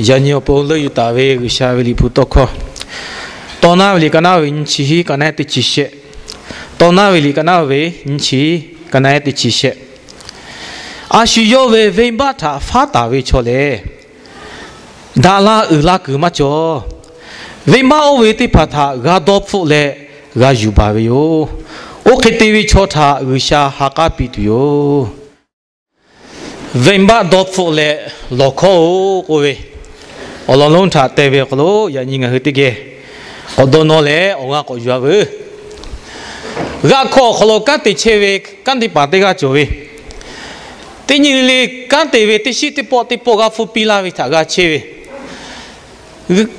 Yaꞈ nyi awˬ pon leuˆ yuˬ taˍ ve G'uiˬsha ve liꞈ hpu tawˇ hkawˇ, Tawˇ naˇ ve liꞈ ka naˇ ve nyiˇ chi hiˉ ka naˉ teˇ chi shehˆ. Tawˇ naˇ ve liꞈ ka naˇ ve nyiˇ chi hiˉ ka naˉ teˇ chi shehˆ. A shu yawˇ ve venˇbaˆ htaꞈ faˉ taˍ ve chaw lehˬ, daꞈ la uiˍ la kuiˬ maˇ cawˬ. Venˇbaˆ oˇ ve teˇ hpaˍ htaꞈ g'a dawˇ hpfuhˆ leh g'a yuˬ baˬ ve yoˬ. Oˇ hk'e te ve chaw htaꞈ G'uiˬsha ha k'aˉ piˇ tuˬ yoˬ. Venˇbaˆ dawˇ hpfuhˆ leh lawˬ hkawˉ-oˬ k'oˆ ve awˬ lawn lonˉ htaꞈ te ve awˬ hk'aw lo yaꞈ nyi ngaˬ hui teˇ geh k'awꞈ dawˇ nawˇ leh awˬ g'aˇ k'awꞈ yuˬ-a veuˬ. G'aˆ hkawˇ awˬ hk'aw lo kanˉ te chehˇ ve kanˉ teˇ hpaˍ teˇ g'aˇ cawˬ ve, teˇ nyi le kanˉ te ve teˇ shiˉ teˇ pawˆ teˇ pawˆ g'aˆ hpfuhˇ piˇ laˇ ve htaꞈ g'a chehˇ ve,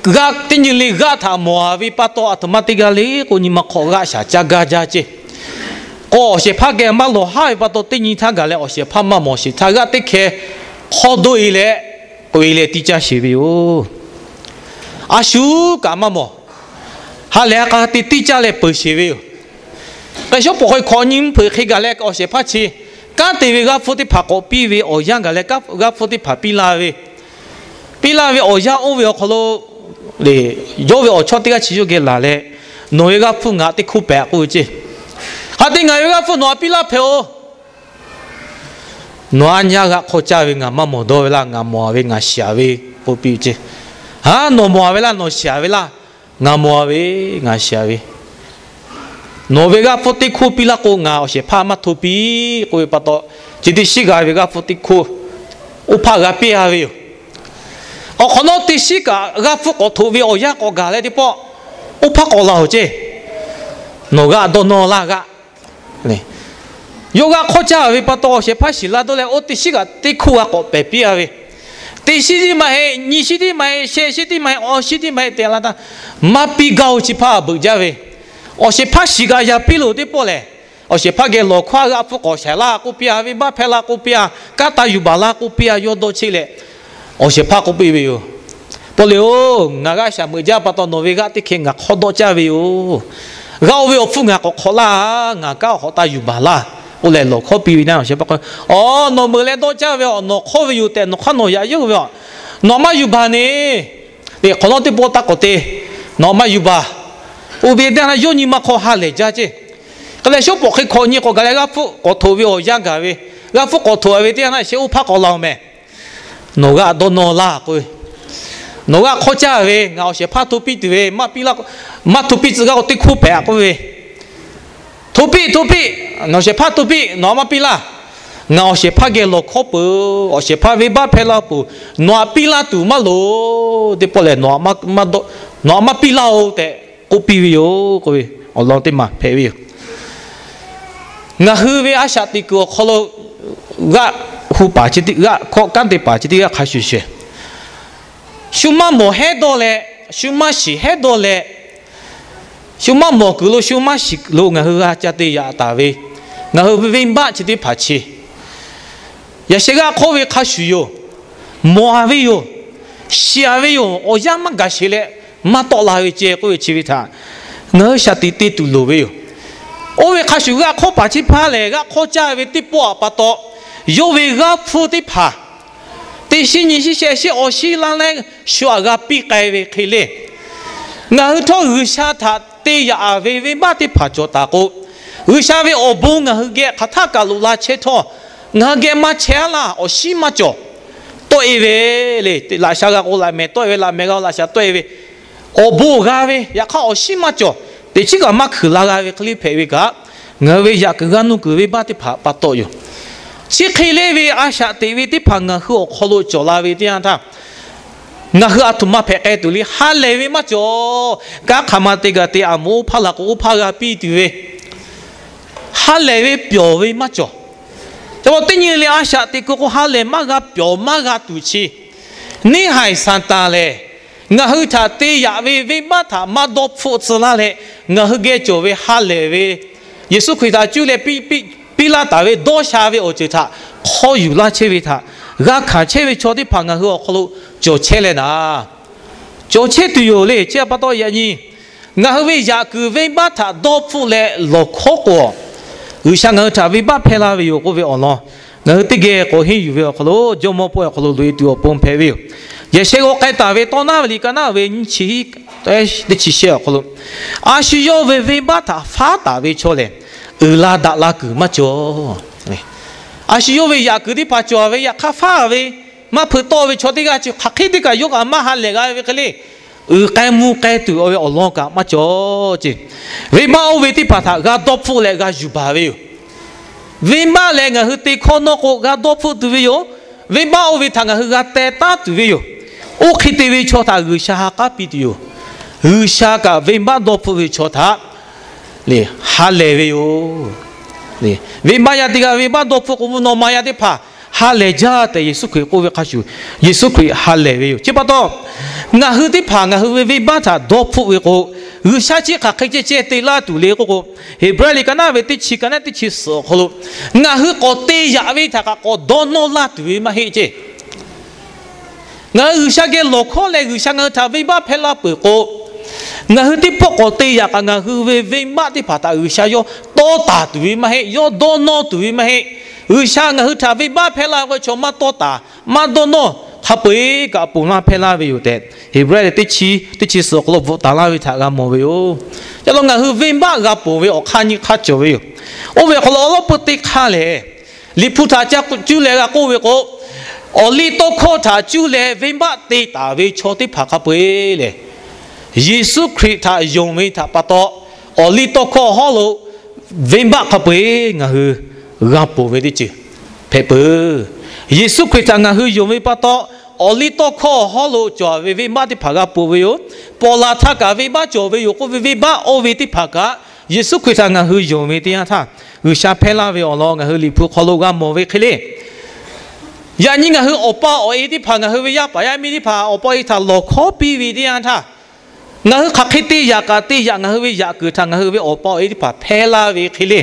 g'aˆ teˇ nyi le g'aˆ htaꞈ mawˬ-a ve pa taw, aˬ htoꞈ ma teˇ g'aˇ le k'o, nyi ma hk'aw g'aˆ shaˍ caˇ gaˇ jaˇ ceˇ. K'o, awˬ shehˍ hpaˇ geh maˇ lawˬ haˉ ve pa taw, teˇ nyi htaˇ gaˬ leh awˬ shehˍ hpaˇ maˇ mawˬ sheˍ htaˇ, g'aˆ teˇ hkeh hk'awˇ doˆ-e leh k'oꞈ-e leh tiˇ caˇ sheˍ ve yoˬ. A shu kaꞈ maˇ mawˬ. Ha lehˬ ha k'a te tiˇ caˇ leh peuˬ sheˍ ve yoˬ. K'ai shawˉ pawˍ hk'e hkawꞈ nyi mvuhˇ hpeuꞈ hk'e gaˬ leh awˬ shehˍ hpaˇ chi kanˉ te ve g'aˆ hpfuhˇ teˇ hpaˍ k'awꞈ piˇ ve awˬ yanˇ gaˬ leh, g'aˆ hpfuhˇ teˇ hpaˍ piˇ laˇ ve, piˇ laˇ ve awˬ yanˇ oˇ ve awˬ hk'aw lo le, yawˇ ve awˬ chawˇ teˇ g'aˇ chi yawˇ geh laˬ leh, Nawˬ ve g'aˇ hpfuhˇ ngaˬ teˇ hk'oˆ pehꞈ k'oˆ ve ceˇ. Hk'a te ngaˬ ve g'aˇ hpfuhˇ nawˬ htaꞈ piˇ laˇ hpehꞈ-oˬ. Nawˬ aˉ nyaˇ g'aˆ hk'awˇ caˇ ve ngaˬ maˇ mawˬ dawˇ ve laˇ, ngaˬ mawˬ-a ve ngaˬ shiˍ-a ve k'oˆ piˇ ve ceˇ. Haˉ, nawˬ mawˬ-a ve laˇ, nawˬ shiˍ-a ve laˇ, ngaˬ mawˬ-a ve, ngaˬ shiˍ-a ve. Nawˬ ve g'aˇ hpfuhˇ teˇ hk'oˆ piˇ laˇ k'o, ngaˬ awˬ shehˍ hpaˇ maˇ hto piˇ k'oˆ ve pa taw, chi teˇ shiˉ g'a ve g'aˇ hpfuhˇ teˇ hk'oˆ oˇ hpaˇ g'a piˇ-a ve yoˬ. Awˬ hk'awꞈ nawˉ teˇ shiˉ kaꞈ g'aˇ hpfuhˇ k'awꞈ htoꞈ ve awˬ yanˇ k'awꞈ gaˬ leh teˇ pawˆ, oˇ hpaˇ k'awꞈ la-oˬ ceˇ. Nawˬ g'aˆ dawˇ nawˇ laˇ g'aˆ. Yawˇ g'aˆ hk'awˇ caˇ ve pa taw, awˬ shehˍ hpaˇ shiˍ la dawˇ leh, oˇ teˇ shiˉ kaꞈ teˇ hk'oˆ g'a k'awꞈ pehˬ piˇ-a ve. Teˇ shiˉ tiˉ maˇ heˆ, nyi shiˉ tiˉ maˇ heˆ, sheh shiˉ tiˉ maˇ heˆ, awˬ shiˉ tiˉ maˇ heˆ tehꞈ la htaˇ, maˇ piˇ gaˇ-oˬ chi hpaˇ beuꞈ jaˇ ve. Awˬ shehˍ hpaˇ shiˍ kaꞈ yaꞈ piˇ loˬ teˇ pawˆ lehˬ, awˬ shehˍ hpaˇ geh lawˬ hkawˇ g'aˆ hpfuhˇ k'awꞈ shaiˍ laˇ k'oˆ piˇ-a, venˇbaˆ hpehˇ laˇ k'oˆ piˇ-a, kanˉ taˇ yuˬ baˬ laˇ k'oˆ piˇ-a, yawˇ dawˇ cheˆ leh, awˬ shehˍ hpaˇ k'oˆ piˇ ve yoˬ. Pawˇ le-oˬ, ngaˬ g'aˆ shaˍ meuꞈ jaˇ pa taw, nawˬ ve g'aˆ teˇ hkeh ngaˬ hk'awˇ dawˆ caˇ ve yoˬ. G'aˆ oˇ ve awˬ hpfuhˇ ngaˬ k'awꞈ hk'awꞈ laˇ, ngaˬ kanˉ awˬ hk'awꞈ taˇ yuˬ baˬ laˇ k'oˆ leh lawˬ hkawˇ piˇ ve naˆ, awˬ shehˍ hpaˇ k'o, Awˬ, nawˬ meuꞈ leh dawˆ caˇ ve, awˬ nawˬ hk'awˇ ve yoˬ tehꞈ nawˬ hk'aˇ nawˬ yaꞈ yawˇ ve, awˬ nawˬ maˇ yuˬ baˬ neˬ. Teꞈ hk'awꞈ nawˉ teˇ pawˆ taˇ k'awꞈ te, nawˬ maˇ yuˬ baˬ. Oˇ ve teˇ yanˇ yawˇ nyi ma hk'aw ha lehˬ jaˇ ceˇ. K'ai leh shawˉ pawˍ hk'e hkawꞈ nyi k'awꞈ gaˬ leh g'aˆ hpfuhˇ k'awꞈ htoꞈ ve awˬ yanˇ gaˬ ve, g'aˆ hpfuhˇ k'awꞈ htoꞈ ve teˇ yanˇ sheh oˇ hpaˇ k'awꞈ la-oˬ meh. Nawˬ g'aˆ dawˇ nawˇ laˇ k'oˆ ve, nawˬ g'aˆ hk'awˇ caˇ ve, ngaˬ awˬ shehˍ hpaˇ hto piˇ tuˬ ve, maˇ hto piˇ tcuh g'aˇ k'o teˇ hk'oˆ pehꞈ k'oˆ ve, hto piˇ, hto piˇ, nawˬ shehˍ hpaˇ hto piˇ, nawˬ maˇ piˇ laˇ. Ngaˬ awˬ shehˍ hpaˇ geh lawˬ hkawˇ peuˬ, awˬ shehˍ hpaˇ venˇbaˆ hpehˇ laˇ peuˬ, nawˬ htaꞈ piˇ laˇ tuˬ maˇ loˍ. Teˇ pawˆ lehˬ, nawˬ htaꞈ maˇ piˇ laˇ-oˬ tehꞈ k'oˆ piˇ ve yoˬ k'oˆ ve awˬ lawn teˇ maˬ hpehꞈ ve yoˬ. Ngaˬ hui ve a shaꞈ teꞈ kuiˬ awˬ hk'aw lo g'aˆ hu paˍ chi teˇ g'aˆ hkawˇ kanˉ te paˍ chi teˇ g'aˇ hk'a shuˍ shuˍ, shu maˇ mawˬ hehˉ dawˇ leh, shu maˇ shiˍ hehˉ dawˇ leh, shu maˇ mawˬ kuiˬ lo shu maˇ shiˍ lo ngaˬ hui g'a ca te yaꞈ taˍ ve, ngaˬ hui ve venˇbaˆ chi teˇ hpaˍ chi, yaꞈ sheh g'aˆ hk'awˇ ve hk'a shuˍ yoˬ. Mawˬ-a ve yoˬ. Shiˍ-a ve yoˬ. Awˬ yanˇ maˇ gaˬ sheˍ leh maˇ tawˆ la ve ceh k'oˆ ve chi ve htaꞈ ngaˬ hui shaˍ tiꞈ te tuˬ loˍ ve yoˬ. Oˇ ve hk'a shuˍ g'aˆ hk'awˇ paˍ chi hpaˇ lehˬ, g'aˆ hk'awˇ caˇ ve teˇ pawˆ awˬ pa taw, yawˇ ve g'aˆ hpfuhˇ teˇ hpaˍ teˇ shiˉ nyi shiˉ sheh shiˉ awˬ shiˉ laˇ leh shu aꞈ g'a piˇ k'ai ve hk'e le, ngaˬ hui htawˇ G'uiˬsha htaꞈ te yaꞈ-a ve venˇbaˆ teˇ hpaˍ cawˬ taˍ k'o, G'uiˬsha ve awˬ bon ngaˬ hui geh hk'aˬ htaˆ kaꞈ loꞈ la chehˇ htawˇ, ngaˬ hui geh maˇ chehˇ-a laˇ, awˬ shiˉ maˇ cawˬ. Tawˆ-e ve le, laꞈ sha g'a k'o laꞈ mehˍ tawˆ-e ve, laꞈ mehˍ g'a laꞈ sha tawˆ-e ve, awˬ bon g'a ve, yaꞈ hk'aˇ awˬ shiˉ maˇ cawˬ. Teꞈ chiˉ kaꞈ maˇ hkui la g'a ve hk'e le hpehꞈ ve kaꞈ, ngaˬ hui ve yaꞈ kuiˬ g'aˇ nuˇ kuiˬ venˇbaˆ teˇ hpaˍ pa taw yoˬ. Chi hk'e le ve a shaꞈ teꞈ ve teˇ hpaˍ ngaˬ hui awˬ hk'aw lo cawˬ la ve teˇ yanˇ htaˇ, ngaˬ hui aˬ htoꞈ ma hpehꞈ k'ai tuˬ le, ha lehˬ ve maˇ cawˬ. Kanˉ hk'aˬ ma te gaˬ te, aˬ moˍ oˇ hpaˇ la k'o oˇ hpaˇ g'a piˇ tuˬ ve, ha lehˬ ve pyawˬ ve maˇ cawˬ. Teˇ nyi le a shaꞈ teꞈ kuiˬ k'o ha lehˬ maˇ g'a pyawˬ maˇ g'a tuˬ chi, neˇ haiˬ Saˍtanˍ lehˬ, ngaˬ hui htaꞈ te yaꞈ ve venˇbaˆ htaꞈ maˇ dawˇ hpfuhˆ tcuh laˇ leh, ngaˬ hui geh cawˬ ve ha lehˬ ve Yeˍsuˆ Hkriꞈ htaꞈ cuˇ leh piˇ laˇ taˍ ve dawˇ sha ve awˬ ceuˬ htaꞈ hk'awˇ yuˬ laˇ chehˇ ve htaꞈ g'a hkanˍ chehˇ ve chaw teˇ hpaˍ ngaˬ hui awˬ hk'aw lo cawˬ chehˇ leh naˍ, cawˬ chehˇ tuˬ yoˬ le. Chi pa taw yaꞈ nyi ngaˬ hui ve yaꞈ kuiˬ venˇbaˆ htaꞈ dawˇ hpfuhˆ leh lawˬ hkawˉ k'o, G'uiˬsha ngaˬ hui htaꞈ venˇbaˆ hpehˇ laˇ ve yoˬ k'oˆ ve awˬ lawn ngaˬ hui teˇ geh k'awꞈ henˇ yuˬ ve awˬ hk'aw lo, jawˇmawˇ pawehˇ awˬ hk'aw lo loꞈ-e tuˬ awˬ pon hpehꞈ ve yoˬ. Yehˬ shehˆ g'awˇ k'ai taˍ ve tawˇ naˉ ve liꞈ ka naˉ ve nyiˇ chi, teˇ chi shehˆ awˬ hk'aw lo, a shu yawˇ ve venˇbaˆ htaꞈ faˉ taˍ ve chaw lehˬ, uiˍ la daꞈ la kuiˬ maˇ cawˬ. A shu yawˇ ve yaꞈ kuiˬ teˇ hpaˍ cawˬ ve, yaꞈ hk'aˇ faˉ ve, maˇ hpeuꞈ tawˆ ve chaw teˇ g'aˇ chi hk'aˬ hk'e teˇ kaꞈ yawˇ kaꞈ maˇ ha lehˬ g'a ve hk'e le. Uiˍ k'ai mvuh k'ai tuˬ ve awˬ lawn kaꞈ maˇ cawˬ ce. Venˇbaˆ oˇ ve teˇ hpaˍ htaꞈ g'a dawˇ hpfuhˆ leh g'a yuˬ baˬ ve yoˬ. Venˇbaˆ lehˬ ngaˬ hui te hkawˇ nawˇ k'o g'a dawˇ hpfuhˆ tuˬ ve yoˬ. Venˇbaˆ oˇ ve htaꞈ ngaˬ hui g'a teh taˉ tuˬ ve yoˬ. Oˇ hk'e te ve chaw htaꞈ G'uiˬsha ha k'aˉ piˇ tuˬ yoˬ. G'uiˬsha kaꞈ venˇbaˆ dawˇ hpfuhˆ ve chaw htaꞈ ha lehˬ ve yoˬ. Venˇbaˆ yaˇ teˇ g'aˇ venˇbaˆ dawˇ hpfuhˆ k'o, mvuhˇ naw ma yaˇ teˇ hpaˍ ha lehˬ jaˇ tehꞈ Yeˍsuˆ Hkriꞈ k'oˆ ve hk'a shuˍ, Yeˍsuˆ Hkriꞈ ha lehˬ ve yoˬ. Chi pa taw, ngaˬ hui teˇ hpaˍ ngaˬ hui ve venˇbaˆ htaꞈ dawˇ hpfuhˆ ve k'o, G'uiˬsha chi hk'aˬ hk'e ceh ceh te laˇ tuˬ le k'oˆ k'o, Heˍbrehˇ liꞈ ka naˉ ve teˇ chi ka naˉ teˇ chi suhˍ awˬ hk'aw lo, ngaˬ hui k'awꞈ te yaꞈ ve htaꞈ kaꞈ k'awꞈ dawˇ nawˇ laˇ tuˬ ve maˇ heˆ ce. Ngaˬ hui G'uiˬsha geh lawˬ hkawˉ leh G'uiˬsha ngaˬ hui htaꞈ venˇbaˆ hpehˇ laˇ peuˬ k'o, ngaˬ hui teˇ pawˆ k'awꞈ te yaꞈ kaꞈ ngaˬ hui ve venˇbaˆ teˇ hpaˍ htaꞈ G'uiˬsha yawˇ tawˇ taˍ tuˬ ve maˇ heˆ, yawˇ dawˇ nawˇ tuˬ ve maˇ heˆ. G'uiˬsha ngaˬ hui htaꞈ venˇbaˆ hpehˇ laˇ k'o, chaw maˇ tawˇ taˍ, maˇ dawˇ nawˇ, hk'a peu-eˬ kaꞈ ponˬ laˇ hpehˇ laˇ ve yoˬ tehꞈ, Heˍbrehˇ teˇ chi, teˇ chi suhˍ awˬ hk'aw lo bvuhꞈ taˍ laˇ ve htaꞈ g'a mawˬ ve yoˬ. Ca taw ngaˬ hui venˇbaˆ g'a ponˬ ve awˬ hk'aˇ nyiˇ hk'aˇ cawˬ ve yoˬ. Oˇ ve awˬ hk'aw lo awˬ lawn peu teˇ hk'aˇ lehˬ, Liꞈ hpu htaꞈ ca cuˇ leh g'a k'oˆ ve k'o, awˬliˇtawˇhkawˇ htaꞈ cuˇ leh venˇbaˆ te taˍ ve chaw teˇ hpaˍ hk'a peu-eˬ lehˬ, Yeˍsuˆ Hkriꞈ htaꞈ yonˍ ve htaꞈ pa taw, awˬliˇtawˇhkawˇ hawˉ lo venˇbaˆ hk'a peu-eˬ ngaˬ hui g'a ponˬ ve teˇ ceuˬ hpehꞈ peuˬ. Yeˍsuˆ Hkriꞈ htaꞈ ngaˬ hui yonˍ ve pa taw, awˬliˇtawˇhkawˇ hawˉ lo cawˬ ve venˇbaˆ teˇ hpaˍ g'a ponˬ ve yoˬ. Pawˍ laˬ htaˇ kaꞈ venˇbaˆ cawˬ ve yoˬ k'oˆ ve venˇbaˆ oˇ ve teˇ hpaˍ kaꞈ, Yeˍsuˆ Hkriꞈ htaꞈ ngaˬ hui yonˍ ve teˇ yanˇ htaˇ, G'uiˬsha hpehˇ laˇ ve awˬ lawn ngaˬ hui Liꞈ hpu hk'aw lo g'a mawˬ ve hk'e le. Yaꞈ nyi ngaˬ hui awˬ pa awˬ e teˇ hpaˍ, ngaˬ hui ve yaˇ paˍ yaˇ miˇ teˇ hpaˍ awˬ pa awˬ e htaꞈ lawˬ hkawˉ piˇ ve teˇ yanˇ htaˇ, ngaˬ hui hk'aˬ hk'e te yaꞈ kaꞈ te yaꞈ ngaˬ hui ve yaꞈ kuiˬ htaꞈ ngaˬ hui ve awˬ pa awˬ e teˇ hpaˍ hpehˇ laˇ ve hk'e le.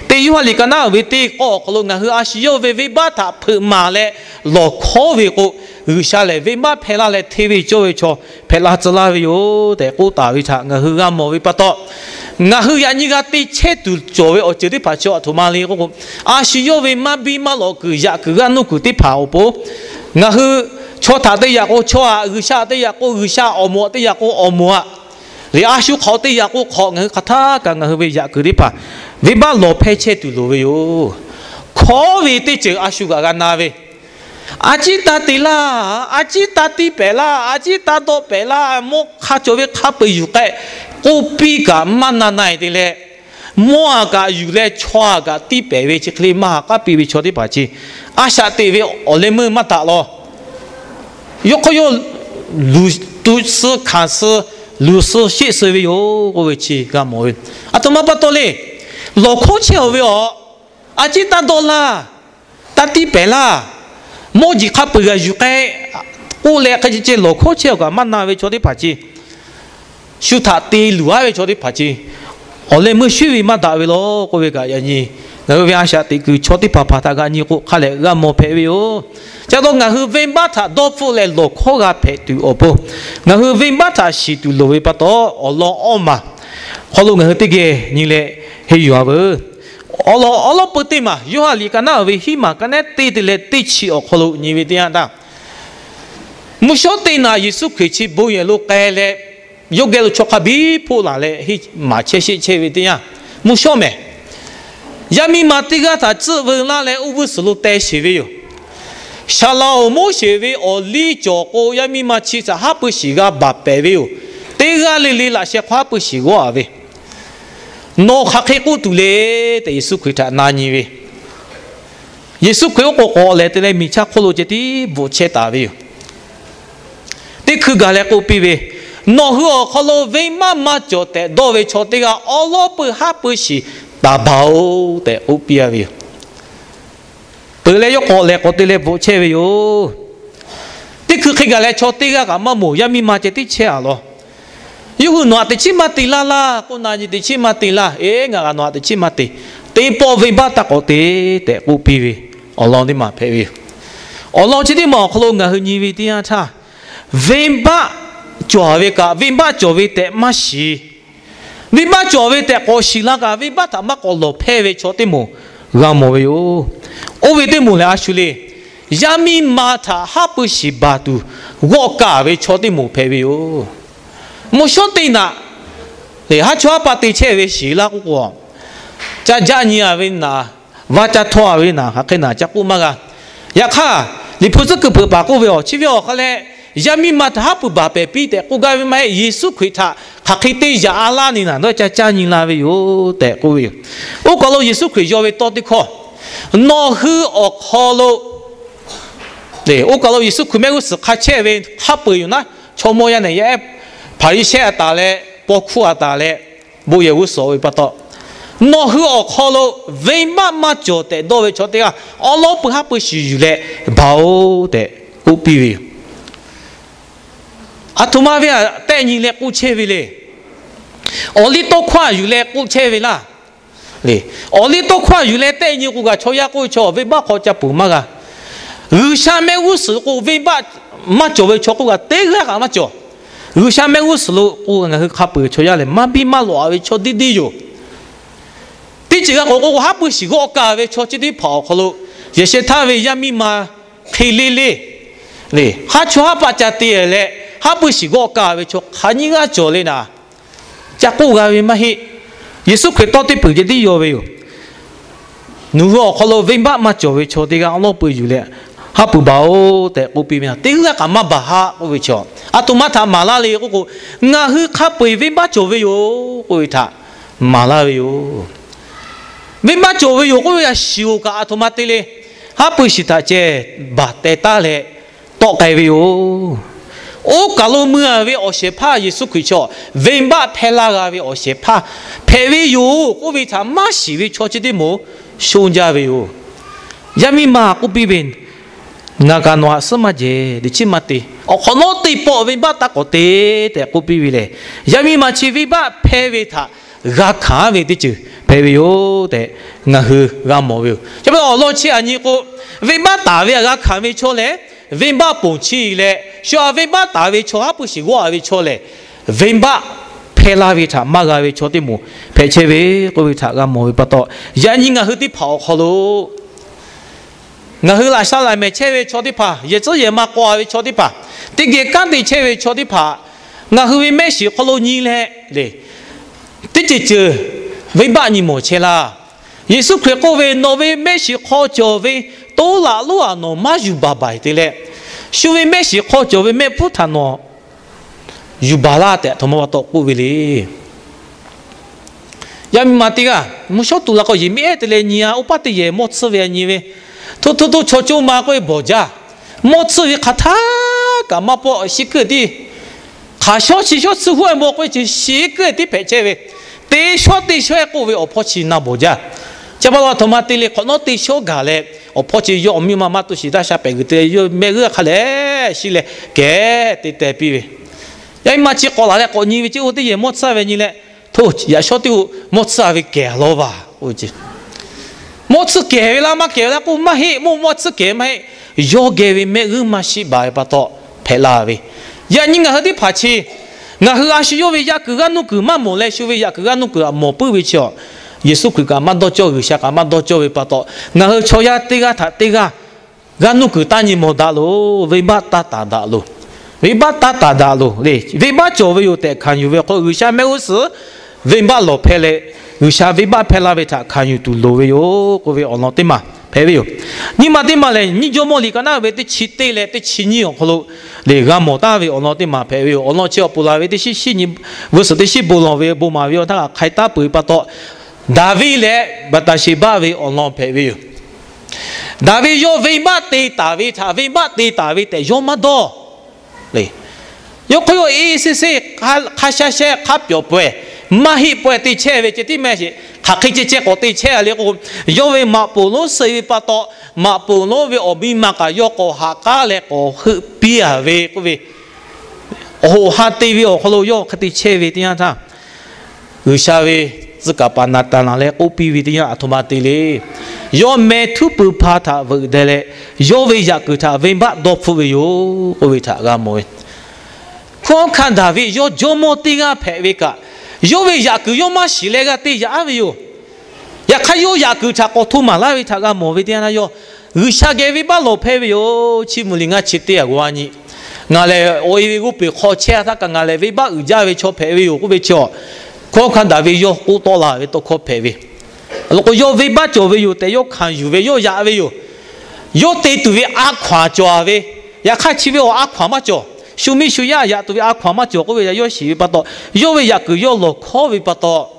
Teˇ Yoˇhanˬ liꞈ ka naˉ ve teˇ k'awˇ awˬ hk'aw lo ngaˬ hui a shu yawˇ ve venˇbaˆ htaꞈ hpeuꞈ maˍ leh lawˬ hkawˉ ve k'o, G'uiˬsha lehˬ venˇbaˆ hpehˇ laˇ leh hteˇ ve cawˇ ve chaw hpehꞈ la tcuh laˇ ve yoˬ tehꞈ k'oˆ taˍ ve htaꞈ ngaˬ hui g'a mawˬ ve pa taw, ngaˬ hui yaꞈ nyi g'a te chehˇ tuˬ cawˬ ve awˬ ceuˬ teˇ hpaˍ chi aˬ htoꞈ ma le k'oˆ k'o, a shu yawˇ ve maˇ biˇ maˇ lawꞈ kuiˬ yaꞈ kuiˬ g'aˇ nuˇ kuiˬ teˇ hpaˍ awˬ pon, ngaˬ hui chaw htaꞈ te yaꞈ k'o chaw aꞈ, G'uiˬsha te yaꞈ k'o G'uiˬsha, awˬ moˍ te yaꞈ k'o awˬ moˍ aꞈ, liꞈ a shu hk'awꞈ te yaꞈ k'o hk'awꞈ, ngaˬ hui hk'aˬ htaˇ kaꞈ ngaˬ hui ve yaꞈ kuiˬ teˇ hpaˍ venˇbaˆ lawˬ hpehˇ chehˇ tuˬ loˍ ve yoˬ. Hkawˉ ve teˇ ceuˬ a shu kaꞈ g'a na ve, a ciˉ taˇ te laˇ, a ciˉ taˇ tiˇ pehˍ laˇ, a ciˉ taˇ dawˆ pehˍ laˇ, mawˇ hk'a cawˬ ve hk'a peu-eˬ yuˬ k'ai k'oˆ piˇ kaꞈ maˇ na na-e te leh, mawˇ aꞈ kaꞈ yuˬ leh chaw aꞈ kaꞈ tiˇ pehˍ ve chi hk'e le maˇ ha k'aˉ piˇ ve chaw teˇ hpaˍ chi, a shaꞈ teꞈ ve awˬ leh meuˇ maˇ taꞈ law. Yawˇ hk'aw yawˇ luˬ tuꞈ suh hkanˍ suh, luˬ suh sheˆ suh ve yoˬ k'oˆ ve chi g'a mawˬ ve. Aˬ htoꞈ ma pa taw le, lawˬ hkawˉ chehˇ-oˬ ve awˬ, a ciˉ taˇ dawˆ laˇ, taˇ tiˇ pehˍ laˇ, mawˇ jeˬ hk'a peu-eˬ g'a yuˬ k'ai k'oˆ leh hk'e ceh ceh lawˬ hkawˉ chehˇ-oˬ kaꞈ maˇ na ve chaw teˇ hpaˍ chi, shu htaꞈ te luˬ-aˉ ve chaw teˇ hpaˍ chi, awˬ leh meuˇ shuˉ ve maˇ daꞈ ve law k'oˆ ve kaꞈ yaꞈ nyi ngaˬ hui ve a shaꞈ teꞈ kuiˬ chaw teˇ hpaˍ hpaˍ htaꞈ g'a nyi k'o hk'a lehˬ g'a mawˬ hpehꞈ ve yoˬ. Ca taw ngaˬ hui venˇbaˆ htaꞈ dawˇ hpfuhˆ leh lawˬ hkawˉ g'a hpehꞈ tuˬ awˬ pon, ngaˬ hui venˇbaˆ htaꞈ shiˍ tuˬ loˍ ve pa taw, awˬ lawn awˇ maˬ hk'aw lo ngaˬ hui teˇ geh nyi leh henˇ yuˬ-a veuˬ. Awˬ lawn awˬ lawn peu teˇ maˬ Yoˇhanˬ liꞈ ka naˉ ve hiˉ maˬ ka naˉ teˇ te leh teˇ chi awˬ hk'aw lo nyi ve teˇ yanˇ htaˇ, mvuhˇ shawˉ teˇ naꞈ Yeˍsuˆ Hkriꞈ chi bon yehˬ lo k'ai leh, yawˇ geh lo chaw hk'a biˇ hpoˆ laˬ leh henˇ maˍ chehˇ sheˆ chehˇ ve teˇ yanˇ, mvuhˇ shawˉ mehˬ yaˇ miˇ ma teˇ g'aˇ htaꞈ tcuhˆ veu laˇ leh oˇ vuiˇ suhˍ lo teh sheˍ ve yoˬ. Saˍ laꞈ-oˬ, Moˉseˍ ve awˬ liˇ cawˬ k'o, yaˇ miˇ ma chi htaꞈ haˉ pui shiˍ g'a baˬ pehˍ ve yoˬ. Teˇ g'aˇ le le laꞈ sheh hk'aw haˉ pui shiˍ g'awˇ-a ve, nawˬ hk'aˬ hk'e k'oˆ tuˬ le tehꞈ Yeˍsuˆ Hkriꞈ htaꞈ na nyi ve, Yeˍsuˆ Hkriꞈ oˉ k'oˍ k'awꞈ lehˬ te leh miˬ chaˇ hk'oˆ lo ceh tiˉ bvuhꞈ chehˇ taˍ ve yoˬ. Teˇ hkui gaˬ leh k'oˆ piˇ ve, nawˬ hui awˬ hk'aw lo venˇbaˆ maˇ cawˬ tehꞈ dawˇ ve chaw teˇ g'aˇ awˉ lawˉ pui haˉ pui shiˍ taˍ baˬ-oˬ tehꞈ k'oˆ piˇ-a ve yoˬ. Peuˬ leh yawˇ k'awꞈ lehˬ k'awꞈ te leh bvuhꞈ chehˇ ve yoˬ. Teˇ hkui hk'e gaˬ leh chaw teˇ g'aˇ kaꞈ maˇ moˍ, yaˇ miˇ ma ceh tiˉ chehˇ-a law. Yawˇ hui nawˬ htaꞈ teꞈ chiˉ maˇ te laˇ laˇ k'oˆ na nyi, teꞈ chiˉ maˇ te laˇ. Eˬ, ngaˬ kaꞈ nawˬ htaꞈ teꞈ chiˉ maˇ te. Teˇ pawˆ venˇbaˆ taˇ k'awꞈ te tehꞈ k'oˆ piˇ ve awˬ lawn teˇ maˬ hpehꞈ ve yoˬ. Awˬ lawn chi teˇ maˬ awˬ hk'aw lo ngaˬ hui nyi ve teˇ yanˇ htaˇ, venˇbaˆ cawˬ ve kaꞈ venˇbaˆ cawˬ ve tehꞈ maˇ shiˍ. Venˇbaˆ cawˬ ve tehꞈ k'awꞈ shiˍ la kaꞈ venˇbaˆ htaꞈ maˇ k'awꞈ lawˬ hpehˇ ve chaw teˇ moˍ g'a mawˬ ve yoˬ. Oˇ ve teˇ moˍ lehˬ a shu le, yaˇ miˇ ma htaꞈ haˉ pui shiˍ baˬ tuˬ g'awˆ kaˇ ve chaw teˇ moˍ hpehꞈ ve yoˬ. Mvuhˇ shawˉ teˇ naꞈ, haˉ chawˇ haˉ paˆ te chehˇ ve shiˍ laˇ k'oˆ k'o, ca jaˆ nyi a ve naˍ, vaˇ ca htawˇ a ve naˍ, hk'aˬ hk'e naˍ ca k'oˆ maˇ g'a. Yaꞈ hk'aˇ, Liꞈ hpu tcuhˉ kuiˬ peuˬ paˍ k'oˆ ve, Awˬ chi ve awˬ hk'aw leh, yaˇ miˇ ma htaꞈ haˉ pui baˬ pehˍ piˇ tehꞈ k'oˆ gaˇ ve maˇ heˆ. Yeˍsuˆ Hkriꞈ htaꞈ hk'aˬ hk'e te yaꞈ a laˇ ni naˍ, nawˬ ca caˇ nyi la ve yoˬ tehꞈ k'oˆ ve yoˬ. Oˇ kaˬ lo Yeˍsuˆ Hkriꞈ yaw ve tawˇ teˇ hkawˇ, nawˬ hui awˬ hk'aw lo, oˇ kaˬ lo Yeˍsuˆ Hkriꞈ mehˆ g'uˇ suhˍ hk'a chehˇ ve hk'a peu-eˬ yoˬ naˉ, chaw mawˇ yaˇ nehˬ yaˇ ehˉ, Hpaˍriˍsehˇ a taˍ leh, paw hkuˇ a taˍ leh, bon yehˬ g'uˇ suhˍ ve pa taw, nawˬ hui awˬ hk'aw lo venˇbaˆ maˇ cawˬ tehꞈ dawˇ ve chaw teˇ g'aˇ, awˉ lawˉ pui haˉ pui shiˍ yuˬ leh baˬ-oˬ tehꞈ k'oˆ piˇ ve yoˬ. Aˬ htoꞈ ma ve htaꞈ tehˆ nyi leh k'oˆ chehˇ ve le. Awˬ liˇ tawˇ hkawˇ yuˬ leh k'oˆ chehˇ ve laˇ. Awˬ liˇ tawˇ hkawˇ yuˬ leh tehˆ nyi k'o, g'a chaw yaˇ k'oˆ ve chaw venˇbaˆ hk'aw ca peuˬ maˇ g'a. G'uiˬsha mehˆ g'uˇ suhˍ k'o, venˇbaˆ maˇ cawˬ ve chaw k'oˆ g'a teˇ g'aˇ kaꞈ maˇ cawˬ. G'uiˬsha mehˆ g'uˇ suhˍ lo k'o, ngaˬ hui hk'a peu-eˬ chaw yaˇ lehˬ, maˇ biˇ maˇ lawꞈ a ve chaw deˇ deˇ yoˬ. Teˇ ceuˬ g'a k'oˆ k'o, haˉ pui shiˍ g'awˆ kaˇ ve chaw chi teˇ hpaˍ awˬ hk'aw lo, yehˬ sheh htaˇ ve yaˇ miˇ ma hk'e le le, haˉ chawˇ haˉ paˆ ca te leh, haˉ pui shiˍ g'awˆ kaˇ ve chaw hk'aˬ nyiˇ g'aˇ cawˬ le naˍ, ca k'oˆ g'a ve maˇ heˆ. Yeˍsuˆ Hkriꞈ tawˇ teˇ peuˬ ceh tiˉ yaw ve yoˬ. Nawˬ hui awˬ hk'aw lo venˇbaˆ maˇ cawˬ ve chaw teˇ g'aˇ awˉ lawˉ pui yuˬ leh haˉ pui baˬ-oˬ tehꞈ k'oˆ piˇ ve, teˇ g'aˇ kaꞈ maˇ baˬ haˆ k'oˆ ve chaw, aˬ htoꞈ ma htaꞈ maˍ laˇ le k'oˆ k'o, ngaˬ hui hk'a peu-eˬ venˇbaˆ cawˬ ve yoˬ k'oˆ ve htaꞈ maˍ laˇ ve yoˬ. Venˇbaˆ cawˬ ve yoˬ k'oˆ ve htaꞈ shiˍ-oˬ kaꞈ, aˬ htoꞈ ma te le, haˉ pui shiˍ htaꞈ ceh baˬ teh taˉ leh tawˆ k'ai ve yoˬ. Oˇ kaˬ lo mui a ve awˬ shehˍ hpaˇ Yeˍsuˆ Hkriꞈ chaw, venˇbaˆ hpehˇ laˇ g'a ve awˬ shehˍ hpaˇ hpehꞈ ve yoˬ k'oˆ ve htaꞈ maˇ shiˍ ve chaw chi teˇ moˍ shonˇ jaˇ ve yoˬ. Yaˇ miˇ ma k'oˆ piˇ ve, Ngaˬ kaꞈ nawˬ htaꞈ suhˉ maˇ jehˬ, teꞈ chiˉ maˇ te. Awˬ hk'awꞈ nawˉ teˇ pawˆ venˇbaˆ taˇ k'awꞈ te tehꞈ k'oˆ piˇ ve lehˬ, yaˇ miˇ ma chi venˇbaˆ hpehˇ ve htaꞈ g'a hkanˍ ve teˇ ceuˬ hpehꞈ ve yoˬ tehꞈ ngaˬ hui g'a mawˬ ve yoˬ. Chi pa taw awˬ lawn chi aˬ nyi k'o, venˇbaˆ taˍ ve htaꞈ g'a hkanˍ ve chaw lehˬ, venˇbaˆ ponˬ chiˇ leh, shu a venˇbaˆ taˍ ve chaw, haˉ pui shiˍ g'awˆ a ve chaw lehˬ, venˇbaˆ hpehˇ laˇ ve htaꞈ maˇ g'a ve chaw teˇ moˍ hpehꞈ chehˇ ve k'oˆ ve htaꞈ g'a mawˬ ve pa taw, yaꞈ nyi ngaˬ hui teˇ hpaˍ awˬ hk'aw lo ngaˬ hui laꞈ sha laꞈ mehˍ chehˇ ve chaw teˇ hpaˍ, yehˬ tcuhˉ yehˬ ma k'aw ve chaw teˇ hpaˍ, teˇ geh kanˉ te chehˇ ve chaw teˇ hpaˍ, ngaˬ hui ve mehˆ shiˍ hk'aw lo nyi leh le, teˇ ceuˬ ceuˬ venˇbaˆ nyi mawˬ chehˇ laˇ. Yeˍsuˆ Hkriꞈ k'oˆ ve, Nawˬ ve mehˆ shiˍ hk'aw cawˬ ve toˇ laꞈ lonˉ aꞈ nawˬ maˇ yuˬ baˬ baˬ te leh, shu ve mehˆ shiˍ hk'aw cawˬ ve mehˆ hpfuhˇ htaꞈ nawˬ yuˬ baˬ laˇ tehꞈ aˬ htoꞈ ma pa taw k'oˆ ve le. Yaˇ miˇ ma teˇ g'aˇ mvuhˇ shawˉ tu la k'o, yehˬ miˇ ehˉ te leh nyi a, oˇ paˆ teˇ yehˬ mawˇ tsuhˇ ve a nyi ve, hto hto hto chaw coˇ ma k'oˆ ve bawˬ jaˇ. Mawˇ tsuhˇ ve hk'aˬ htaˇ kaꞈ maˇ pawˆ, shi kuiˬ tiˉ hk'aˬ shawˉ chi shawˉ tsuhˇ huˉ e maw k'oˆ ve chi shi kuiˬ tiˉ hpehꞈ chehˇ ve, teˇ shawˉ teˇ shawˉ e k'oˆ ve awˬ hpawˇ chi na bawˬ jaˇ. Chi pa taw aˬ htoꞈ ma te le, hk'awꞈ nawˉ teˇ shawˉ gaˬ leh, awˬ hpawˇ chi yawˇ awˬ miˇ ma maˇ to shiˍ daˇ sha pehꞈ g'uiˬ te, yawˇ mehˆ g'uˇ hk'a lehˬ shi leh kehˬ te teh piˇ ve, yaˇ miˇ ma chi k'awꞈ laˬ leh k'awꞈ nyi ve, chi oˇ teˇ yehˬ mawˇ tsuhˇ ve nyi leh, hto, yaꞈ shawˉ teˇ oˇ mawˇ tsuhˇ a ve kehˬ a lawˇ vaˬ k'oˆ ve ce. Mawˇ tsuhˇ kehˬ ve laˇ maˇ kehˬ ve laˇ k'oˆ maˇ heˆ, mawˇ mawˇ tsuhˇ kehˬ maˇ heˆ. Yawˇ geh ve mehˆ g'uˇ maˇ shiˆ baˬ ve pa taw hpehꞈ la ve. Yaꞈ nyi ngaˬ hui teˇ hpaˍ chi, ngaˬ hui a shu yawˇ ve yaꞈ kuiˬ g'aˇ nuˇ kuiˬ maˇ mawˬ leh, shu ve yaꞈ kuiˬ g'aˇ nuˇ kuiˬ aꞈ mawˬ puiˉ ve chi a, Yeˍsuˆ Hkriꞈ kaꞈ maˇ dawˇ cawˇ, G'uiˬsha kaꞈ maˇ dawˇ cawˇ ve pa taw, ngaˬ hui chaw yaˇ teˇ g'aˇ htaꞈ teˇ g'aˇ g'aˇ nuˇ kuiˬ taˇ nyi mawˬ daꞈ loˬ. Venˇbaˆ taˇ taˍ daꞈ loˬ. Venˇbaˆ taˇ taˍ daꞈ loˬ le. Venˇbaˆ cawˬ ve yoˬ tehꞈ hkanˍ yuˬ ve hk'aw, G'uiˬsha mehˆ g'uˇ suhˍ venˇbaˆ lawˬ hpehˇ leh, G'uiˬsha venˇbaˆ hpehˇ laˇ ve htaꞈ hkanˍ yuˬ tuˬ loˍ ve yoˬ k'oˆ ve awˬ lawn teˇ maˬ hpehꞈ ve yoˬ. Nyi ma teˇ maˬ lehˬ, nyiˇ Jawˇmawˇ liꞈ ka naˉ ve teˇ chi teˇ leh teˇ chi nyiˇ awˬ hk'aw lo lehˬ g'a mawˬ taˍ ve awˬ lawn teˇ maˬ hpehꞈ ve yoˬ. Awˬ lawn chi awˬ ponˬ laˬ ve teˇ shinˉ shinˉ nyi, g'uˇ suhˍ teˇ shinˉ bon lawˬ ve bon maˍ ve awˬ htaˇ kaꞈ hk'ai taˉ peuˬ ve pa taw, Daˍviˆ leh Baˍtaˍsheˍbaˆ ve awˬ lawn hpehꞈ ve yoˬ. Daˍviˆ yawˇ venˇbaˆ te taˍ ve htaꞈ venˇbaˆ te taˍ ve tehꞈ yawˇ maˇ dawˇ le. Yawˇ hk'aw yawˇ e se se, hk'a sha sheh hk'a pyawˬ pawehˇ, maˇ heˆ pawehˇ te chehˇ ve ceh tiˉ mehˆ shiˍ, hk'aˬ hk'e ceh ceh k'awꞈ te chehˇ a le k'o, yawˇ ve maꞈ poˍ lonˉ suh ve pa taw, maꞈ poˍ lonˉ ve awˬ miˇ ma kaꞈ yawˇ k'awꞈ haꞈ k'aˉ leh k'awꞈ heuˆ piˇ a ve k'oˆ ve, awˬ hoꞈ ha te ve awˬ hk'aw lo yawˇ hk'e te chehˇ ve teˇ yanˇ htaˇ, G'uiˬsha ve tcuh kaˍ paˍ Naˍtaˍnaˍ leh k'oˆ piˇ ve teˇ yanˇ aˬ htoꞈ ma te le. Yawˇ meh htuˉ pui hpa htaꞈ veuꞈ deh leh, yawˇ ve yaꞈ kuiˬ htaꞈ venˇbaˆ dawˇ hpfuhˆ ve yoˬ k'oˆ ve htaꞈ g'a mawˬ ve. Hkunˉ hawˉ hkanˇ Daˍviˆ yawˇ jawˇmawˇ teˇ g'aˇ hpehꞈ ve kaꞈ, yawˇ ve yaꞈ kuiˬ yawˇ maˇ shiˍ leh g'a te yaꞈ aˉ ve yoˬ. Yaꞈ hk'aˇ yawˇ yaꞈ kuiˬ htaꞈ k'awꞈ hto maˍ laˇ ve htaꞈ g'a mawˬ ve teˇ yanˇ htaˇ, yawˇ G'uiˬsha geh venˇbaˆ lawˬ hpehˇ ve yoˬ. Chiˇ mvuh liꞈ ngaˇ chi teˇ a g'aw a nyi, Ngaˬ lehˬ awˬ e ve g'oˇ peˬ hk'aw chehˇ a htaˇ kaꞈ ngaˬ lehˬ venˇbaˆ uiˍ jaˇ ve chaw hpehꞈ ve yoˬ k'oˆ ve chi, hkawˉ hkanˇ Daˍviˆ yawˇ k'oˆ tawˆ la ve tawˇ hkawˇ hpehꞈ ve. Awˬ lawn k'o, yawˇ venˇbaˆ cawˬ ve yoˬ tehꞈ yawˇ hkanˍ yuˬ ve, yawˇ yaꞈ ve yoˬ. Yawˇ te tuˬ ve a hkaw-anˬ cawˬ a ve, yaꞈ hk'aˇ chi ve awˬ a hkaw-anˬ maˇ cawˬ. Shu miˇ shu yaˇ yaꞈ tuˬ ve a hkaw-anˬ maˇ cawˬ k'oˆ ve htaꞈ yawˇ shiˍ ve pa taw, yawˇ ve yaꞈ kuiˬ yawˇ lawˬ hkawˉ ve pa taw,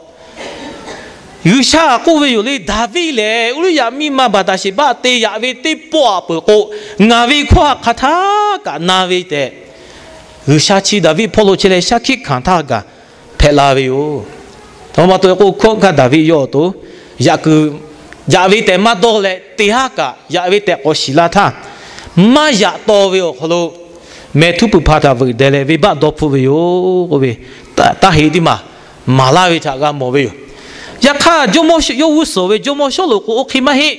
G'uiˬsha k'oˆ ve yoˬ le, Daˍviˆ lehˬ Uˇriˇyaꞈ miˇ ma Baˍdaˍsheˍbaˆ te yaꞈ ve teˇ pawˆ aꞈ peuˬ k'o, ngaˬ ve hkawˇ htaꞈ hk'aˬ htaˇ kaꞈ na ve tehꞈ, G'uiˬsha chi Daˍviˆ hpawˇ lo chehˇ leh shaˉ hkiˆ hkanˍ htaˇ kaꞈ hpehꞈ la ve yoˬ. Hk'e te k'o, hkawˉ hkanˇ Daˍviˆ yawˇ awˬ to yaꞈ kuiˬ yaꞈ ve tehꞈ maˇ dawˇ leh, teˇ haˉ kaꞈ yaꞈ ve tehꞈ k'awꞈ shiˍ la htaˇ, maˇ yaꞈ taw ve awˬ hk'aw lo mehˬ htuˉ puiˍ hpa htaꞈ veuꞈ deh leh venˇbaˆ dawˇ hpfuhˆ ve yoˬ k'oˆ ve, taˇ heˆ tiˉ maˬ maˍ laˇ ve htaꞈ g'a mawˬ ve yoˬ. Yaꞈ hk'aˇ, jawˇmawˇ yawˇ g'uˇ suhˍ ve jawˇmawˇ Sawˉluꞈ k'o, oˇ hk'e maˇ heˆ.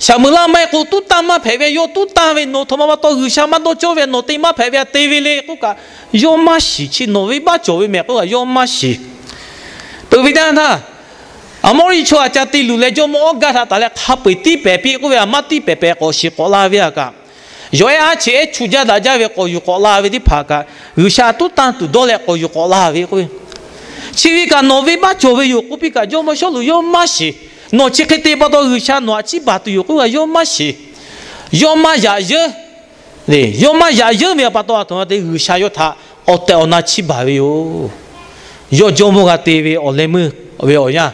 Saˍmoeˍlaˆ maˇ heˆ k'o, tuˉ tanˇ maˇ hpehꞈ ve, yawˇ tuˉ tanˇ ve nawˬ htaꞈ ma pa taw G'uiˬsha maˇ dawˇ cawˇ ve, nawˬ te maˇ hpehꞈ ve a te ve le k'oˆ kaꞈ, yawˇ maˇ shiˍ. Chi nawˬ venˇbaˆ cawˬ ve mehˬ k'oˆ kaꞈ yawˇ maˇ shiˍ. Peuˬ ve teˇ yanˇ htaˇ, Aˍmawˇriˆ chaw htaꞈ ca te luˬ leh jawˇmawˇ Awˇgaˆ htaꞈ taˍ leh hk'a peu-eˬ tiˉ pehˍ piˇ k'oˆ ve, a maˇ tiˉ pehˍ pehˍ k'awꞈ shiˍ k'awꞈ la ve a kaꞈ, yawˬ ehˉ aˉ cheꞈ ehˉ chu jaˇ daꞈ jaˇ ve k'awꞈ yuˬ k'awꞈ la ve teˇ hpaˍ kaꞈ, G'uiˬsha tuˉ tanˇ tuˬ dawˇ leh k'awꞈ yuˬ k'awꞈ la ve k'o, chi ve kaꞈ nawˬ venˇbaˆ cawˬ ve yoˬ k'oˆ piˇ kaꞈ, jawˇmawˇ Sawˉluꞈ yawˇ maˇ shiˍ. Nawˬ chi hk'e te pa taw G'uiˬsha nawˬ htaꞈ chiˇ baˬ tuˬ yoˬ k'oˆ kaꞈ yawˇ maˇ shiˍ. Yawˇ maˇ yaꞈ yeunˇ le, yawˇ maˇ yaꞈ yeunˇ ve pa taw, a htoꞈ ma te G'uiˬsha yawˇ htaꞈ awˬ tehˬ awˬ na chiˇ baˬ ve yoˬ. Yawˇ jawˇmawˇ g'a te ve awˬ leh meuˇ ve awˬ yanˇ,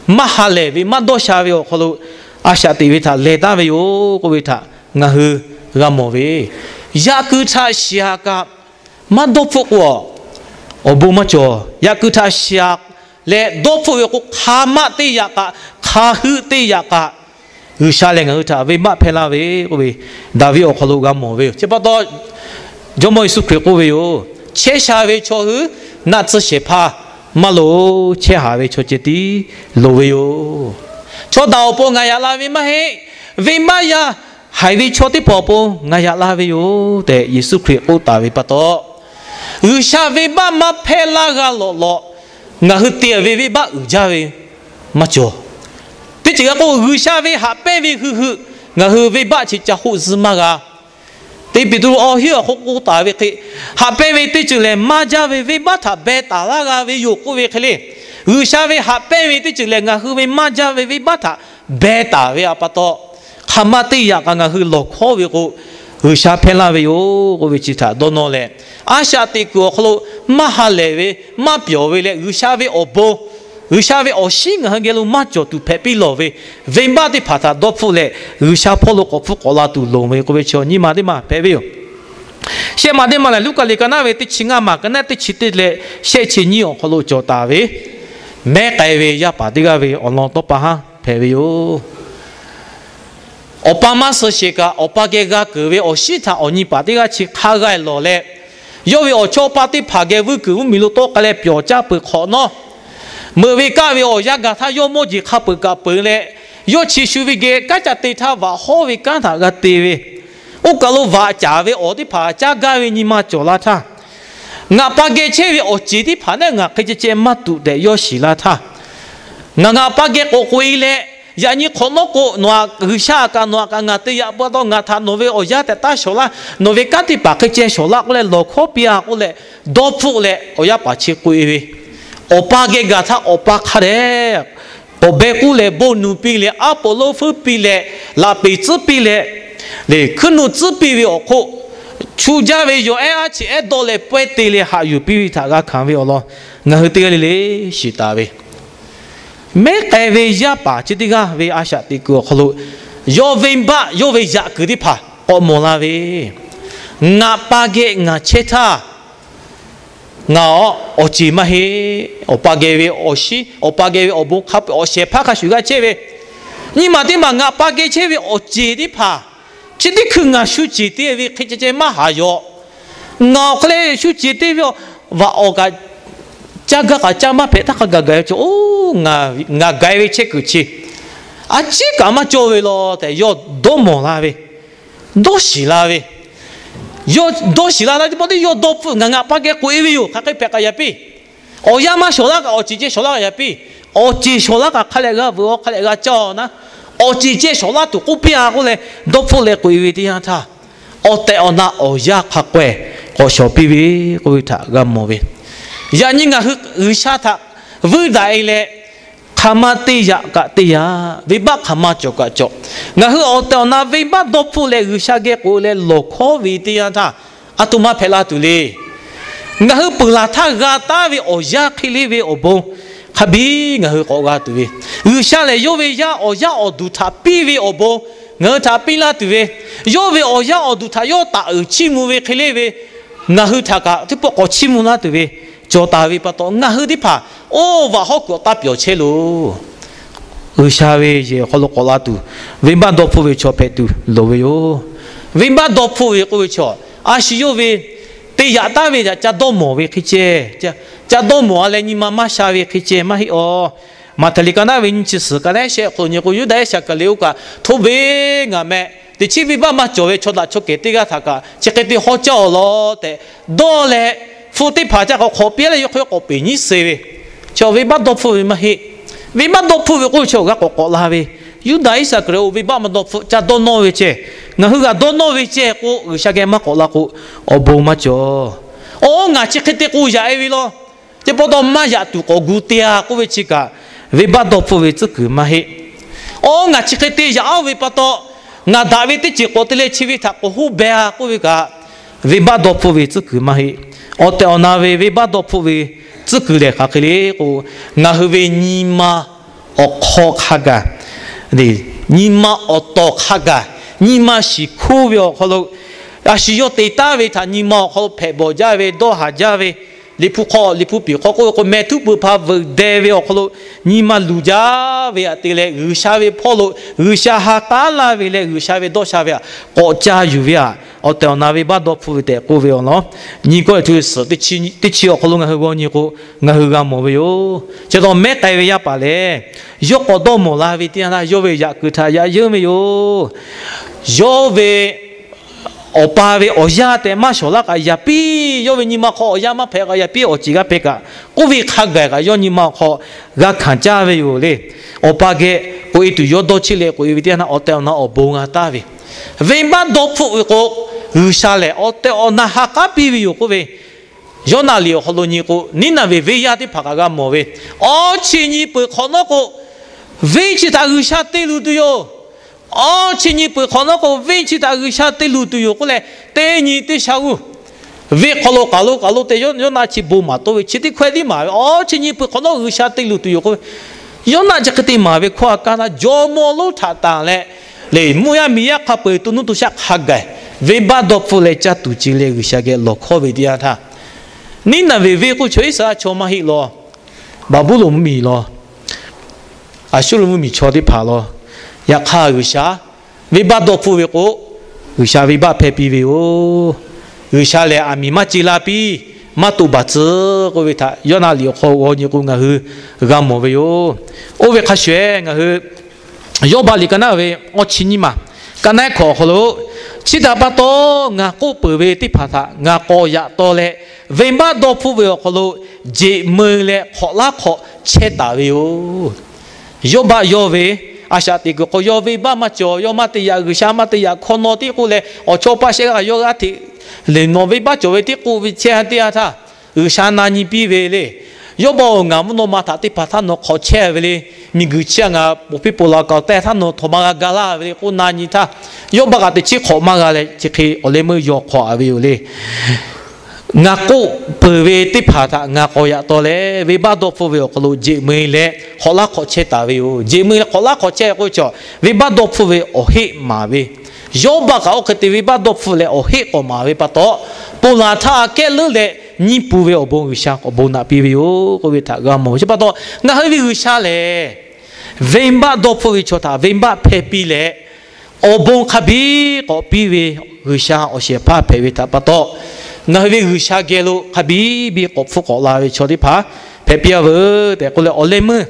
maˇ ha lehˬ ve, maˇ dawˇ sha ve awˬ hk'aw lo a shaꞈ teꞈ ve htaꞈ leh taˉ ve yoˬ k'oˆ ve htaꞈ ngaˬ hui g'a mawˬ ve. Yaꞈ kuiˬ htaꞈ shiˍ a kaꞈ maˇ dawˇ hpfuhˆ k'o, awˬ bon maˇ cawˬ. Yaꞈ kuiˬ htaꞈ shiˍ a leh dawˇ hpfuhˆ ve k'o, hk'a maˆ teˇ yaꞈ kaꞈ, hk'a heuˆ teˇ yaꞈ kaꞈ, G'uiˬsha lehˬ ngaˬ hui htaꞈ venˇbaˆ hpehˇ laˇ ve k'oˆ ve, Daˍviˆ awˬ hk'aw lo g'a mawˬ ve yoˬ. Chi pa taw, Jawˇmawˇ Yeˍsuˆ Hkriꞈ k'oˆ ve yoˬ. Chehˇ sha ve chaw hui naˆ tsuhˇ shehˍ hpaˇ maˇ loˍ, chehˇ haˍ ve chaw ceh tiˉ loˍ ve yoˬ. Chaw daꞈ awˬ pon ngaˬ yaꞈ la ve maˇ heˆ. Venˇbaˆ yaˇ haiˬ ve chaw teˇ hpaˍ awˬ pon ngaˬ yaꞈ la ve yoˬ tehꞈ Yeˍsuˆ Hkriꞈ k'oˆ taˍ ve pa taw, G'uiˬsha venˇbaˆ maˇ hpehˇ laˇ g'a lawꞈ lawꞈ, ngaˬ hui te ve venˇbaˆ uiˍ jaˇ ve maˇ cawˬ. Teˇ ceuˬ g'a k'o, G'uiˬsha ve haꞈ pehnˇ ve hui hui ngaˬ hui venˇbaˆ chi ca hoˆ zuhˇ maˇ g'a. Teˇ Peˍtruˆ awˇ hiˉ awˬ hk'oˆ k'oˆ taˍ ve hk'e, haꞈ pehnˇ ve teˇ ceuˬ lehˬ maˇ jaˇ ve venˇbaˆ htaꞈ beh taˍ laˇ g'a ve yoˬ k'oˆ ve hk'e le, G'uiˬsha ve haꞈ pehnˇ ve teˇ ceuˬ lehˬ ngaˬ hui ve maˇ jaˇ ve venˇbaˆ htaꞈ beh taˍ ve a pa taw, hk'a maˆ teˇ yaꞈ kaꞈ ngaˬ hui lawˬ hkawˉ ve k'o, G'uiˬsha hpehˇ laˇ ve yoˬ k'oˆ ve chi htaꞈ dawˇ nawˇ leh, a shaꞈ teꞈ kuiˬ awˬ hk'aw lo maˇ ha lehˬ ve, maˇ pyawˬ ve leh G'uiˬsha ve awˬ bon, G'uiˬsha ve awˬ shinˉ ngaˬ hui geh lo maˇ cawˬ tuˬ hpehꞈ piˇ lawˬ ve venˇbaˆ teˇ hpaˍ htaꞈ dawˇ hpfuhˆ leh, G'uiˬsha hpawˇ lo k'awꞈ hpfuhˆ k'awꞈ la tuˬ loˍ ve k'oˆ ve chi nyiˇ ma teˇ maˬ hpehꞈ ve yoˬ. Shehˆ ma teˇ maˬ lehˬ, Luˉkaꞈ liꞈ ka naˉ ve teˇ chi ngaˇ maˬ ka naˉ teˇ chi teˇ leh shehˆ chi nyiˇ awˬ hk'aw lo cawˬ taˍ ve, mehˉ k'ai ve yaˇ paˍ teˇ g'aˇ ve awˬ lawn tawˇ pa haˉ hpehꞈ ve yoˬ. Awˬ pa maˇ suh sheˍ kaꞈ, awˬ pa geh g'a keunˍ ve awˬ shinˉ htaꞈ awˬ nyi paˍ teˇ g'aˇ chi hk'a g'a lawˬ leh, yawˇ ve awˬ chawˇ paˆ teˇ hpaˍ geh vuiˇ kuiˬ vuiˇ miˬ lo tawˆ k'ai leh pyawˬ caˇ peuˬ hk'awꞈ nawˉ, meuꞈ ve kaˆ ve awˬ yanˇ gaˬ htaˇ yawˇ mawˇ jeˬ hk'a peuˬ kaꞈ peuˬ leh, yawˇ chi shu ve geh kanˉ ca te htaˇ vaꞈ hawˉ ve kanˉ htaꞈ g'a te ve, oˇ kaˬ lo vaꞈ caˍ ve awˬ teˇ hpaˍ caˇ gaˇ ve nyi ma cawˬ la htaˇ, ngaˬ pa geh chehˇ ve awˬ ceˬ teˇ hpaˍ naˉ ngaˬ hk'e ceh ceh maˇ tuꞈ tehꞈ yawˇ shiˍ la htaˇ, ngaˬ ngaˬ pa geh k'awꞈ k'oꞈ e leh, yaꞈ nyi hk'awꞈ nawˉ k'o, nawˬ aꞈ G'uiˬsha aꞈ kaꞈ nawˬ aꞈ kaꞈ ngaˬ te yaꞈ pa taw ngaˬ htaꞈ nawˬ ve awˬ yaˇ tehꞈ taˇ shawˍ laˇ, nawˬ ve kanˉ teˇ hpaˍ hk'e ceh shawˍ laˇ k'oˆ leh lawˬ hkawˉ piˇ a k'oˆ leh, dawˇ hpfuhˆ leh awˬ yaˇ paˍ chi k'oꞈ e ve, awˬ pa geh gaˬ htaˇ awˬ pa hk'a dehꞈ k'awꞈ beh k'oˆ leh bon nuˬ piˇ leh, aˉ poˍ lonˉ feuˉ piˇ leh, laꞈ peˍ tcuhˉ piˇ leh, hkuiˉ nuˆ tcuhˉ piˇ ve awˬ hk'oˆ, chu jaˇ ve yawˬ ehˉ aˉ cheꞈ ehˉ dawˇ leh pawehˇ te leh haꞈ yuˬ piˇ ve htaꞈ g'a hkanˍ ve awˬ lawn ngaˬ hui teˇ g'aˇ le le shiˍ taˍ ve, mehˉ k'ai ve yaˇ paˍ chi teˇ g'aˇ ve a shaꞈ teꞈ kuiˬ awˬ hk'aw lo, yawˇ venˇbaˆ yawˇ ve yaꞈ kuiˬ teˇ hpaˍ k'awꞈ mawˬ la ve, ngaˬ pa geh ngaˬ chehˇ htaˇ, ngaˬ awˬ ceˬ maˇ heˆ. Awˬ pa geh ve awˬ shinˉ, awˬ pa geh ve awˬ bon hk'a peu-eˬ awˬ shehˍ hpaˇ hk'a shuˍ g'a chehˇ ve, nyiˇ maˬ teˇ maˬ ngaˬ pa geh chehˇ ve awˬ ceˬ teˇ hpaˍ chi teˇ hkui ngaˬ shu ceˬ te ve hk'e ceh ceh maˇ haˍ yaw. Ngaˬ awˬ hk'e leh shu ceˬ te ve, vaꞈ awˬ kaꞈ caˇ gaˇ kaꞈ caˇ maˇ hpehꞈ htaˇ hk'a gaˬ gaˬ ve ceh, ngaˬ gaˬ ve chehˇ kuiˬ chi a ciˉ kaꞈ maˇ cawˇ ve law tehꞈ yawˇ dawˇ mawˬ la ve, dawˇ shiˍ la ve, yawˇ dawˇ shiˍ la htaˇ teˇ pawˆ teˇ yawˇ dawˇ hpfuhˆ, ngaˬ ngaˬ pa geh k'oꞈ e ve yoˬ, hk'aˬ hk'e hpehꞈ kaꞈ yaꞈ piˇ. Awˬ yanˇ maˇ shawˍ laˇ kaꞈ awˬ ceˬ ceh shawˍ laˇ kaꞈ yaꞈ piˇ. Awˬ ceˬ shawˍ laˇ kaꞈ hk'a leh g'a veuꞈ-aw, hk'a leh g'a caˇ-aw naˉ, awˬ ceˬ ceh shawˍ laˇ tuˬ k'oˆ piˇ-a k'oˆ leh, dawˇ hpfuhˆ leh k'oꞈ e ve teˇ yanˇ htaˇ, awˬ tehˬ awˬ na awˬ yanˇ hk'a k'awehˇ k'awꞈ shawˍ piˇ ve k'oˆ ve htaꞈ g'a mawˬ ve. Yaꞈ nyi ngaˬ hui G'uiˬsha htaꞈ vuiˇ daꞈ e leh, hk'aˬ ma teˇ yaꞈ kaꞈ teˇ yaꞈ, venˇbaˆ hk'aˬ ma cawˬ kaꞈ cawˬ, ngaˬ hui awˬ tehˬ awˬ na venˇbaˆ dawˇ hpfuhˆ leh G'uiˬsha geh k'oꞈ e leh lawˬ hkawˉ ve teˇ yanˇ htaˇ, a htoꞈ ma hpehꞈ la tuˬ le. Ngaˬ hui peuˬ laˬ htaˇ g'a taˉ ve awˬ yanˇ hk'e le ve awˬ bon hk'a biˇ ngaˬ hui k'awꞈ g'a tuˬ ve, G'uiˬsha lehˬ yawˇ ve yaˇ awˬ yaˇ awˬ duˬ htaꞈ piˇ ve awˬ bon ngaˬ hui htaꞈ piˇ laˇ tuˬ ve, yawˇ ve awˬ yaˇ awˬ duˬ htaꞈ yawˇ taˍ uiˍ chiˇ mvuh ve hk'e le ve, ngaˬ hui htaꞈ kaꞈ teˇ pawˆ k'awꞈ chiˇ mvuh laˇ tuˬ ve cawˬ taˍ ve pa taw, ngaˬ hui teˇ hpaˍ oˇ vaꞈ hawˉ kuiˬ awˬ taˇ pyawˬ chehˇ loˬ. G'uiˬsha ve yehˬ awˬ hk'aw lo k'awꞈ la tuˬ, venˇbaˆ dawˇ hpfuhˆ ve chaw hpehꞈ tuˬ loˍ ve yoˬ. Venˇbaˆ dawˇ hpfuhˆ ve k'oˆ ve chaw, a shu yawˇ ve te yaꞈ taˉ ve htaꞈ ca dawˇ mawˬ ve hk'e ceh, ca dawˇ mawˬ a leh nyi ma maˇ sha ve hk'e ceh maˇ heˆ awˬ. Maꞈhtehˍ liꞈ ka naˉ ve nyiˇ chi suhˍ ka naˉ shehˆ hk'aw lo nyi k'o, Yuˇdaꞈ Iˉsaˍkaˍriˍoˆ kaꞈ htoˇ ve ngaˬ meh teꞈ chiˉ venˇbaˆ maˇ cawˬ ve chaw daꞈ chaw kehˬ teˇ g'aˇ htaꞈ kaꞈ chi hk'e te hawˉ caˇ awˬ law tehꞈ dawˇ leh, hpu teˇ hpaˍ ca k'awꞈ hk'awꞈ piˇ leh yawˇ hk'aw k'awꞈ peˍ nyiˉ suh ve, chi venˇbaˆ dawˇ hpfuhˆ ve maˇ heˆ. Venˇbaˆ dawˇ hpfuhˆ ve k'oˆ ve chaw g'a k'awꞈ k'awꞈ la ve, Yuˇdaꞈ Iˉsaˍkaˍriˍoˆ venˇbaˆ maˇ dawˇ hpfuhˆ, ca dawˇ nawˇ ve ceh, ngaˬ hui g'a dawˇ nawˇ ve ceh k'o, G'uiˬsha geh maˇ k'awꞈ la k'o, awˬ bon maˇ cawˬ. Awˬ, ngaˬ chi hk'e te k'o yaꞈ e ve law, chi pa taw maˇ yaꞈ tuˬ k'awꞈ gu te a k'oˆ ve chi kaꞈ, venˇbaˆ dawˇ hpfuhˆ ve tcuhˉ kuiˬ maˇ heˆ. Awˬ, ngaˬ chi hk'e te yaꞈ aˉ ve pa taw, ngaˬ daꞈ ve teˇ ceuˬ k'awꞈ te leh chi ve htaꞈ k'awꞈ hoˆ beh a k'oˆ ve kaꞈ, venˇbaˆ dawˇ hpfuhˆ ve tcuhˉ kuiˬ maˇ heˆ. Awˬ tehˬ awˬ na ve venˇbaˆ dawˇ hpfuhˆ ve tcuhˉ kuiˬ lehˬ hk'aˬ hk'e le k'o, ngaˬ hui ve nyi ma awˬ hk'aw hk'a gaˬ, nyi ma awˬ tawˍ hk'a gaˬ, nyi ma shiˍ hkoˇ ve awˬ hk'aw lo, a shu yawˇ te taˉ ve htaꞈ nyi ma awˬ hk'aw lo hpehꞈ bawˬ jaˇ ve, dawˇ haˍ jaˇ ve, Liꞈ hpu hk'aw, Liꞈ hpu piˍ hk'aw k'oˆ ve k'o, meh htuˉ peuˬ hpa veuꞈ deh ve awˬ hk'aw lo nyi ma luˬ jaˇ ve htaꞈ te leh, G'uiˬsha ve hpawˇ lo G'uiˬsha ha k'aˉ laˇ ve leh G'uiˬsha ve dawˇ sha ve htaꞈ k'awꞈ ca yuˬ ve htaꞈ awˬ tehˬ awˬ na venˇbaˆ dawˇ hpfuhˆ ve tehꞈ k'oˆ ve awˬ lawn, nyi kawˆ e tuˬ ve suhˍ teˇ chi awˬ hk'aw lo ngaˬ hui g'aw nyi k'o, ngaˬ hui g'a mawˬ ve yoˬ. Chi taw mehˉ k'ai ve yaˇ paˍ lehˬ, yawˇ k'awꞈ dawˇ mawˬ la ve teˇ yanˇ htaˇ, yawˇ ve yaꞈ kuiˬ htaꞈ yaꞈ yeunˇ ve yoˬ. Yawˇ ve awˬ pa ve awˬ yaˇ tehꞈ maˇ shawˍ laˇ kaꞈ yaꞈ piˇ, yawˇ ve nyi ma hk'aw awˬ yaˇ maˇ hpehꞈ kaꞈ yaꞈ piˇ, awˬ ceˬ g'a hpehꞈ kaꞈ, k'oˆ ve hk'a gaˬ kaꞈ yawˇ nyi ma awˬ hk'aw g'a hkanˍ caˇ ve yoˬ le. Awˬ pa geh k'oꞈ e tuˬ yawˇ dawˇ cheˆ leh k'oꞈ e ve teˇ yanˇ htaˇ, awˬ tehˬ awˬ na awˬ bon g'a taˍ ve, venˇbaˆ dawˇ hpfuhˆ ve k'o, G'uiˬsha lehˬ awˬ tehˬ awˬ na ha k'aˉ piˇ ve yoˬ k'oˆ ve, Yoˇnaˆ liꞈ awˬ hk'aw lo nyi k'o, Niˉnaˍveˍ venˇ yaˇ teˇ hpaˍ kaꞈ g'a mawˬ ve, awˬ chi nyi peuˬ hk'awꞈ nawˉ k'o, venˇ chi htaꞈ G'uiˬsha te luˬ tuˬ yoˬ. Awˬ chi nyi peuˬ hk'awꞈ nawˉ k'o, venˇ chi htaꞈ G'uiˬsha te luˬ tuˬ yoˬ k'oˆ leh, teˇ nyi teˇ sha g'uˇ venˇ hk'aw lo k'aˬ lo k'aˬ lo te, Yoˇnaˆ chi bon maˍ toˇ ve, chi teˇ hkawehˇ tiˉ maˍ ve, awˬ chi nyi peuˬ hk'awꞈ nawˉ G'uiˬsha te luˬ tuˬ yoˬ k'oˆ ve, Yoˇnaˆ chi hk'e te maˍ ve hkawˇ a kaˇ na, jawˇmawˇ lonˉ htaꞈ tanˬ leh, leˬ mvuhˇ yaˇ miˬ yaˇ hk'a peu-eˬ to nuˇ to shaˆ hk'a gaˬ venˇbaˆ dawˇ hpfuhˆ leh caˇ tuˬ ce leh G'uiˬsha geh lawˬ hkawˉ ve teˇ yanˇ htaˇ, Niˉnaˍveˍ venˇ k'oˆ chaw Iˉsaˍreˍlaˆ chaw maˇ heˆ law. Baˍbuˍlonˍ mvuhˇmiˬ law, Aˍsuˇriˆ mvuhˇmiˬ chaw teˇ hpaˍ law. Yaꞈ hk'aˇ G'uiˬsha venˇbaˆ dawˇ hpfuhˆ ve k'o, G'uiˬsha venˇbaˆ hpehˇ piˇ ve yoˬ. G'uiˬsha lehˬ aˬ miˍ maˇ ce la piˇ, maˇ toꞈ baˬ tcuh k'oˆ ve htaꞈ Yoˇnaˆ liꞈ awˬ hk'aw g'aw nyi k'o ngaˬ hui g'a mawˬ ve yoˬ. Oˇ ve hk'a shuˍ shuˍ ngaˬ hui Yawˇbaˆ liꞈ ka naˉ ve awˇ chi nyiˇ maˬ, ka naˉ hkawꞈ awˬ hk'aw lo, chi htaꞈ pa taw ngaˬ k'oˆ peuˬ ve teˇ hpaˍ htaꞈ ngaˬ k'awꞈ yaꞈ taw leh, venˇbaˆ dawˇ hpfuhˆ ve awˬ hk'aw lo jeꞈ meu leh hk'awꞈ laˉ hk'awꞈ chehˇ taˍ ve yoˬ. Yawˇbaˆ yawˇ ve a shaꞈ teꞈ kuiˬ hk'aw yawˇ venˇbaˆ maˇ cawˬ, yawˇ maˇ te yaꞈ, G'uiˬsha maˇ te yaꞈ hkawˇ nawˇ tiˉ k'oˆ leh, awˬ chawˇ paˇ shehˆ g'aˇ yawˇ g'aˇ hteꞈ lehˬ nawˬ venˇbaˆ cawˬ ve tiˉ k'oˆ ve chehˇ teˇ yanˇ htaˇ, G'uiˬsha na nyi piˇ ve le. Yawˇbaˆ-oˬ, ngaˬ mvuhˇ naw ma htaꞈ teˇ hpaˍ htaˇ nawˬ hk'awꞈ chehˇ ve le. Miˬguiˬ chi htaꞈ ngaˬ poˬ piˇ poˬ la kaꞈ tehꞈ htaˇ nawˬ htawnˍ ma g'a ga laˇ ve le k'oˆ na nyi htaˇ, Yawˇbaˆ kaꞈ teꞈ chiˉ hk'awꞈ maˇ g'a leh chi hk'e awˬ leh meuˇ yaw hk'awꞈ a ve yoˬ le. Ngaˬ k'oˆ peuˬ ve teˇ hpaˍ htaꞈ ngaˬ k'awꞈ yaꞈ taw leh, venˇbaˆ dawˇ hpfuhˆ ve awˬ hk'aw lo jeꞈ meu leh hk'awꞈ laˉ hk'awꞈ chehˇ taˍ ve yoˬ. Jeꞈ meu leh hk'awꞈ laˉ hk'awꞈ chehˇ k'oˆ ve chaw, venˇbaˆ dawˇ hpfuhˆ ve awˬ heˆ maˍ ve, Yawˇbaˆ kaꞈ oˇ hk'e te venˇbaˆ dawˇ hpfuhˆ leh awˬ heˆ k'awꞈ maˍ ve pa taw, ponˬ laˬ htaˇ a kehˉ leuˉ leh nyiˇ pu ve awˬ bon G'uiˬsha k'awꞈ bon naꞈ piˇ ve yoˬ k'oˆ ve htaꞈ g'a mawˬ ve. Chi pa taw ngaˬ hui ve G'uiˬsha lehˬ, venˇbaˆ dawˇ hpfuhˆ ve chaw htaꞈ venˇbaˆ hpehˇ piˇ leh, awˬ bon hk'a biˇ k'awꞈ piˇ ve G'uiˬsha awˬ shehˍ hpaˇ hpehꞈ ve htaꞈ pa taw, ngaˬ hui ve G'uiˬsha geh lo hk'a biˇ biˇ k'awꞈ hpfuhˆ k'awꞈ la ve chaw teˇ hpaˍ hpehꞈ piˇ a veuˬ tehꞈ k'oˆ leh, awˬ leh meuˇ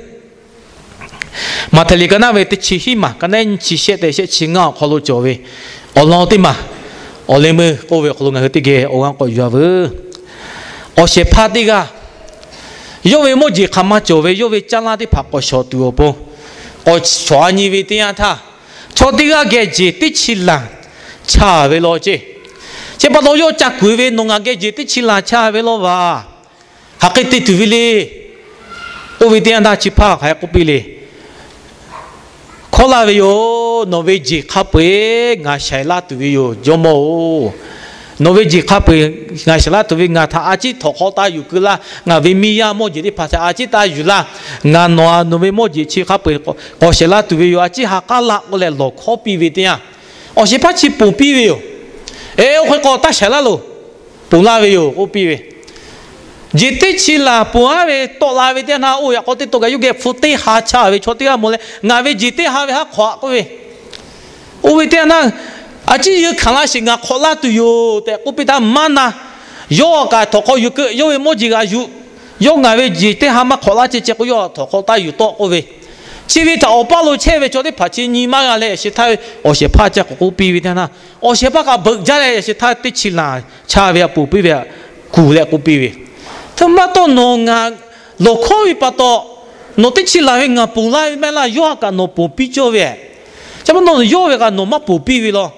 Maꞈhtehˍ liꞈ ka naˉ ve teˇ chi hiˉ maˬ, ka naˉ nyiˇ chi shehˆ tehꞈ shehˆ chi ngaˇ awˬ hk'aw lo cawˬ ve awˬ lawn teˇ maˬ, awˬ leh meuˇ k'oˆ ve awˬ hk'aw lo ngaˬ hui teˇ geh awˬ g'aˇ k'awꞈ yuˬ a veuˬ. Awˬ shehˍ hpaˇ teˇ g'aˇ, yawˇ ve mawˇ jeˬ hk'aˬ ma cawˬ ve yawˇ ve caˇ lanˇ teˇ hpaˍ k'awꞈ shawˍ tuˬ awˬ pon, k'awꞈ shawˍ a nyi ve teˇ yanˇ htaˇ, chaw teˇ g'aˇ geh jeˬ teˇ chi laˬ chaˇ ve law ceˇ. Chi pa taw yawˇ ca kuˬ ve, Nawˬ ngaˬ geh jeˬ teˇ chi laˬ chaˇ ve lawˇ vaˬ. Hk'aˬ hk'e te tuˬ ve le. Oˇ ve teˇ yanˇ htaˇ chi hpaˇ hk'aˬ hk'e k'oˆ piˇ le. Hkawˇ laˇ ve yoˬ. Nawˬ ve jeˬ hk'a peu-eˬ ngaˬ shaiˍ laˇ tuˬ ve yoˬ, jawˇmawˇ-oˬ. Nawˬ ve jeˬ hk'a peu-eˬ ngaˬ shaiˍ laˇ tuˬ ve, ngaˬ htaꞈ a ciˉ htawnˍ hk'aw taˇ yuˬ keu laˇ. Ngaˬ ve miˇ yaˇ mawˇ jeˬ teˇ hpaˍ htaꞈ a ciˉ taˇ yuˬ laˇ. Ngaˬ nawˬ a nawˬ ve mawˇ jeˬ chi hk'a peu-eˬ k'awꞈ shehˍ laˇ tuˬ ve yoˬ, a ciˉ ha k'aˉ laˇ k'oˆ leh lawˬ hkawˇ piˇ ve teˇ yanˇ, awˬ shehˍ hpaˇ chi ponˬ piˇ ve yoˬ. Eˬ, oˇ hk'e k'o taˇ shaiˍ laˇ loˬ. Ponˬ laˇ ve yoˬ k'oˆ piˇ ve. Jeˬ teˇ chi laˬ ponˬ aˉ ve tawˆ la ve teˇ yanˇ htaˇ, oˇ yaꞈ k'aw teˇ taw kaꞈ yawˇ geh hpu teˇ ha chaˇ ve chaw teˇ g'aˇ mawˬ leh, Ngaˬ ve jeˬ teˇ ha ve haˉ hk'awꞈ-aꞈ k'oˆ ve. Oˇ ve teˇ yanˇ htaˇ, a ciˉ yeunˇ hkanˍ laˇ sheˍ, ngaˬ hk'awꞈ laˇ tuˬ yoˬ tehꞈ k'oˆ piˇ htaˇ, maˇ na. Yawˇ kaꞈ htawnˍ hk'aw yuˬ keu, yawˇ ve mawˇ jeˬ g'aꞈ yuˬ. Yawˇ ngaˬ ve jeˬ teˇ ha maˇ hk'awꞈ laˇ ceh ceh k'o, yawˇ htawnˍ hk'aw taˇ yuˬ tawˆ k'oˆ ve. Chi ve htaꞈ awˬ paˇ lo chehˇ ve chaw teˇ hpaˍ chi nyi maˇ g'a leh, yaꞈ sheh htaˇ ve awˬ shehˍ hpaˇ ca k'awꞈ k'oˆ piˇ ve teˇ yanˇ, awˬ shehˍ hpaˇ kaꞈ beuꞈ jaˇ leh, yaꞈ sheh htaˇ teˇ chi laˬ chaˇ ve a ponˬ piˇ ve, kuˬ leh k'oˆ piˇ ve, Htoꞈ ma taw nawˬ ngaˬ lawˬ hkawˇ ve pa taw, nawˬ teˇ chi laˬ ve ngaˬ ponˬ laˇ ve maˇ heˆ laˇ, yawˇ kaꞈ nawˬ ponˬ piˇ cawˇ ve. Chi pa taw yawˇ ve kaꞈ nawˬ maˇ ponˬ piˇ ve law.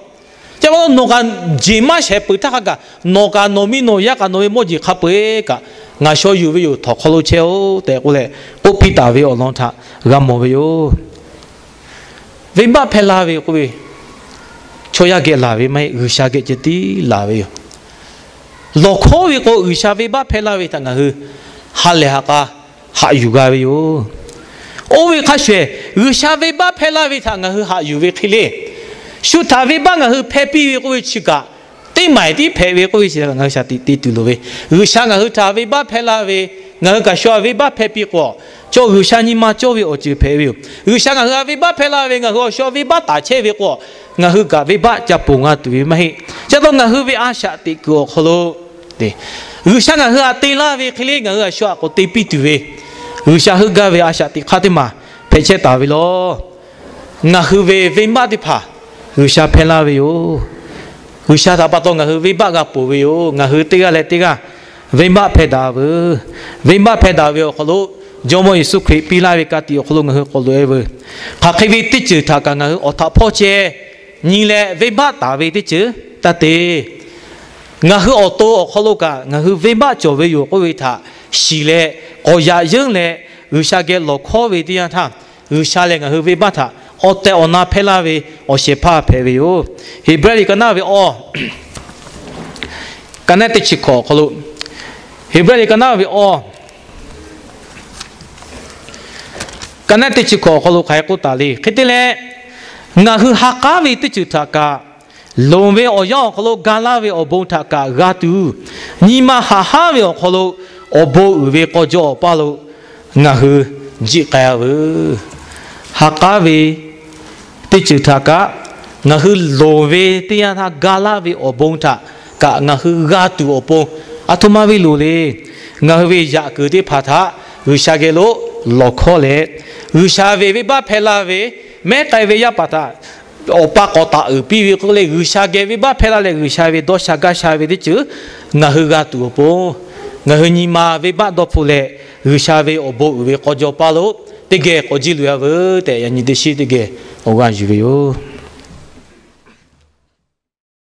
Chi pa taw nawˬ kaꞈ jeˬ maˇ shehˍ peuˬ htaˇ hk'a gaˬ, nawˬ kaꞈ nawˬ miˇ nawˬ yaˇ kaꞈ nawˬ ve mawˇ jeˬ hk'a peu-eˬ kaꞈ ngaˬ shaw yuˬ ve yoˬ, htawnˍ hk'aw lo chehˇ-oˆ tehꞈ k'oˆ leh k'oˆ piˇ taˍ ve awˬ lawn htaꞈ g'a mawˬ ve yoˬ. Venˇbaˆ hpehˇ laˇ ve k'oˆ ve, chaw yaˇ geh laˬ ve maˇ heˆ, G'uiˬsha geh ceh tiˉ laˬ ve yoˬ. Lawˬ hkawˇ ve k'o, G'uiˬsha venˇbaˆ hpehˇ laˇ ve htaꞈ ngaˬ hui ha lehˬ ha k'a haꞈ yuˬ g'a ve yoˬ. Oˇ ve hk'a shuˍ, G'uiˬsha venˇbaˆ hpehˇ laˇ ve htaꞈ ngaˬ hui haꞈ yuˬ ve hk'e le. Shu htaꞈ venˇbaˆ ngaˬ hui hpehˇ piˇ ve k'oˆ ve chi kaꞈ, teˇ maˬ tiˉ hpehꞈ ve k'oˆ ve chi ngaˬ hui shaˍ tiꞈ te tuˬ loˍ ve. G'uiˬsha ngaˬ hui htaꞈ venˇbaˆ hpehˇ laˇ ve, ngaˬ hui kaꞈ shu htaꞈ venˇbaˆ hpehˇ piˇ k'o, chaw G'uiˬsha nyi ma cawˇ ve awˬ ceuˬ hpehꞈ ve yoˬ. G'uiˬsha ngaˬ hui htaꞈ venˇbaˆ hpehˇ laˇ ve, ngaˬ hui awˬ shu venˇbaˆ taˍ chehˇ ve k'o, ngaˬ hui kaꞈ venˇbaˆ ca ponˬ g'a tuˬ ve maˇ heˆ. Chi pa taw ngaˬ hui ve a shaꞈ teꞈ kuiˬ awˬ hk'aw lo, G'uiˬsha ngaˬ hui htaꞈ te laˇ ve hk'e le, ngaˬ hui a shu htaꞈ k'awꞈ te piˇ tuˬ ve, G'uiˬsha heuˆ gaˇ ve a shaꞈ teꞈ hk'aˇ teˇ maˬ hpehꞈ chehˇ taˍ ve law. Ngaˬ hui ve venˇbaˆ teˇ hpaˍ G'uiˬsha hpehˇ laˇ ve yoˬ. G'uiˬsha htaꞈ pa taw ngaˬ hui venˇbaˆ g'a ponˬ ve yoˬ. Ngaˬ hui teˇ g'aˇ leh teˇ g'aˇ venˇbaˆ hpehˇ daꞈ veuˬ. Venˇbaˆ hpehˇ daꞈ ve awˬ hk'aw lo, Jawˇmawˇ Yeˍsuˆ Hkriꞈ piˇ laˇ ve ka tiꞈ awˬ hk'aw lo ngaˬ hui k'awꞈ loꞈ-e veuˬ. Hk'aˬ hk'e ve teˇ ceuˬ htaꞈ kaꞈ ngaˬ hui awˬ htaꞈ hpawˇ ceh nyi leh venˇbaˆ taˍ ve teˇ ceuˬ taˇ te. Ngaˬ hui awˬ to awˬ hk'aw lo kaꞈ ngaˬ hui venˇbaˆ cawˬ ve yoˬ k'oˆ ve htaꞈ shiˍ leh, k'awꞈ yaꞈ yeunˇ leh, G'uiˬsha geh lawˬ hkawˇ ve teˇ yanˇ htaˇ, G'uiˬsha lehˬ ngaˬ hui venˇbaˆ htaꞈ awˬ tehˬ awˬ na hpehˇ laˇ ve awˬ shehˍ hpaˇ hpehꞈ ve yoˬ. Heˍbrehˇ liꞈ ka naˉ ve awˇ, ka naˉ teˇ chi hkawꞈ awˬ hk'aw lo, Heˍbrehˇ liꞈ ka naˉ ve awˇ, ka naˉ teˇ chi hkawꞈ awˬ hk'aw lo hk'aˬ hk'e k'oˆ taˍ le. Hk'e te leh, ngaˬ hui ha k'aˉ ve teˇ ceuˬ htaꞈ kaꞈ, loˍ ve awˬ yanˇ awˬ hk'aw lo ga laˇ ve awˬ bon htaꞈ kaꞈ g'a tuˬ, nyi ma haꞈ hanˉ ve awˬ hk'aw lo awˬ bon uiˍ ve k'aw jaw awˬ paˇ lo ngaˬ hui jiˆ k'ai-a veuˬ. Ha k'aˉ ve teˇ ceuˬ htaꞈ kaꞈ, ngaˬ hui loˍ ve teˇ yanˇ htaˇ ga laˇ ve awˬ bon htaꞈ kaꞈ ngaˬ hui g'a tuˬ awˬ pon, aˬ htoꞈ ma ve loˍ le. Ngaˬ hui ve yaꞈ kuiˬ teˇ hpaˍ htaꞈ G'uiˬsha geh lo lawˬ hkawˇ leh, G'uiˬsha ve venˇbaˆ hpehˇ laˇ ve mehˉ k'ai ve yaˇ paˍ htaꞈ awˬ pa k'awꞈ taˍ uiˍ piˇ ve k'oˆ leh, G'uiˬsha geh venˇbaˆ hpehˇ laˇ leh G'uiˬsha ve dawˇ sha gaˇ sha ve teˇ ceuˬ ngaˬ hui g'a tuˬ awˬ pon, ngaˬ hui nyi ma venˇbaˆ dawˇ hpfuhˆ leh, G'uiˬsha ve awˬ bon uiˍ ve k'aw jaw paˇ lo teˇ geh k'awꞈ jiˇ loꞈ-a veuˬ tehꞈ, yaꞈ nyi teˇ shiˉ teˇ geh awˬ g'aˇ yuˬ ve yoˬ.